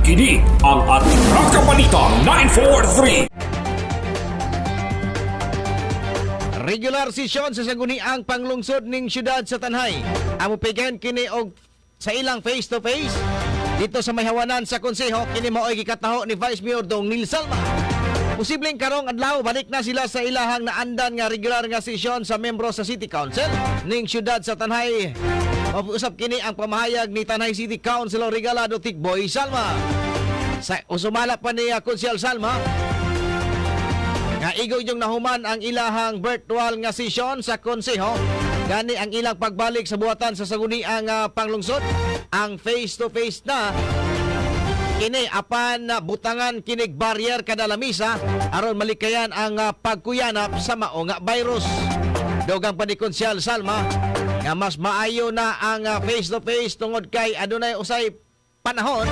Kini ang Atraka Balita 943. Regular session sa sangguniang panglungsod ning syudad sa Tanay. Amupigan kini og sa ilang face to face dito sa may hawanan sa konseho. Kini maoy gikataho ni Vice Mayor Dong Neil Salma. Posibleng karong adlaw balik na sila sa ilahang naandan nga regular nga session sa membro sa City Council ning syudad sa Tanay. Usap kini ang pamahayag ni Tanay City Councilor Regalado Tikboy Salma. Sa usumala pa ni Konsyal Salma nga igo yung nahuman ang ilahang virtual nga session sa konseho, gani ang ilang pagbalik sa buhatan sa sangguniang panglungsod ang face to face na kini, apan butangan kinig barrier kada lamisa aron malikayan ang pagkuyanap sa mao nga virus. Dugang pa ni Konsyal Salma nga mas maayo na ang face to face tungod kay adunay usay panahon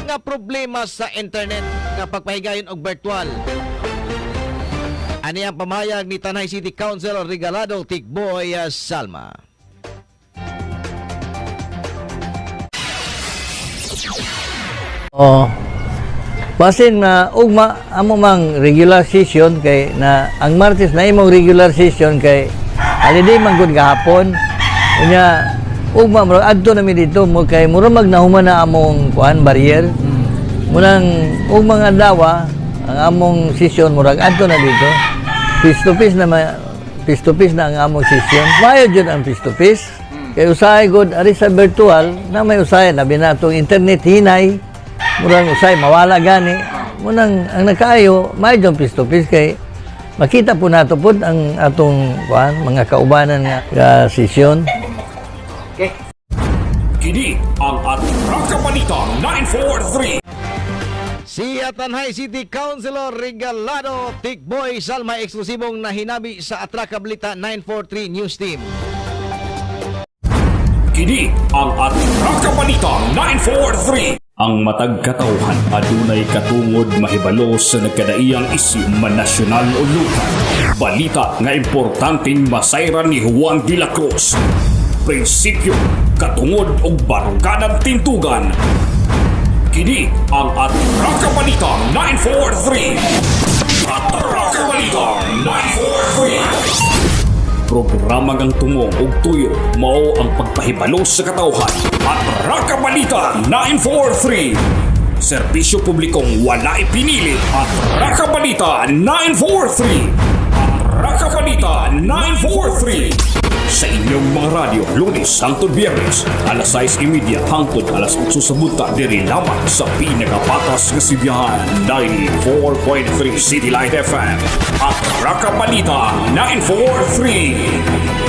nga problema sa internet nga pagpahigayon og virtual. Ani ang pamayag ni Tanay City Councilor Regalado Tikboy Salma. Oh. Basin na ugma amo mang regular session kay na ang Martes na imong regular session kay holiday man gud gahapon. Unya ugma murag adto na mi dito mo kay murag magnahuman na among kuan barrier. Munang ugma nga adlaw ang among session murag adto na dito. Face to face na face to face na ang among session. Maayo jud ang face to face. Kay usahay gud ari sa virtual na may usahay labi na atong internet hinay. Murang usay mawala gani. Munang ang nakaayo maayo jud face to face kay makita po nato pod ang atong kuan mga kaubanan nga session. Kini ang Atraka Balita 943. Si Tanay City Councilor Regalado Tikboy Salma, eksklusibong nahinabi sa Atraka Balita 943 News Team. Kini ang Atraka Balita 943. Ang matag katawhan adunay katungod mahibalo sa nagkadaiyang isyu man nasyonal o lokal. Balita nga importanteng masayran ni Juan de la Cruz. Prinsipyo, katungod ug barukadang tintugan. Kini ang Atraka Balita 943. Atraka Balita 943. Programa ngang tumong ug tuyo mao ang pagpahibalo sa katawhan. Atraka Balita 943. Serbisyo publikong wala ipinili. Atraka Balita 943. Atraka Balita 943. Sa inyong mga radyo, Lunes hangtod Biyernes, alas 6:30 hangtod alas 8 sa buntag, diri lamang sa pinakapatas nga sibihan, 94.3 City Light FM. Atraka Balita 943.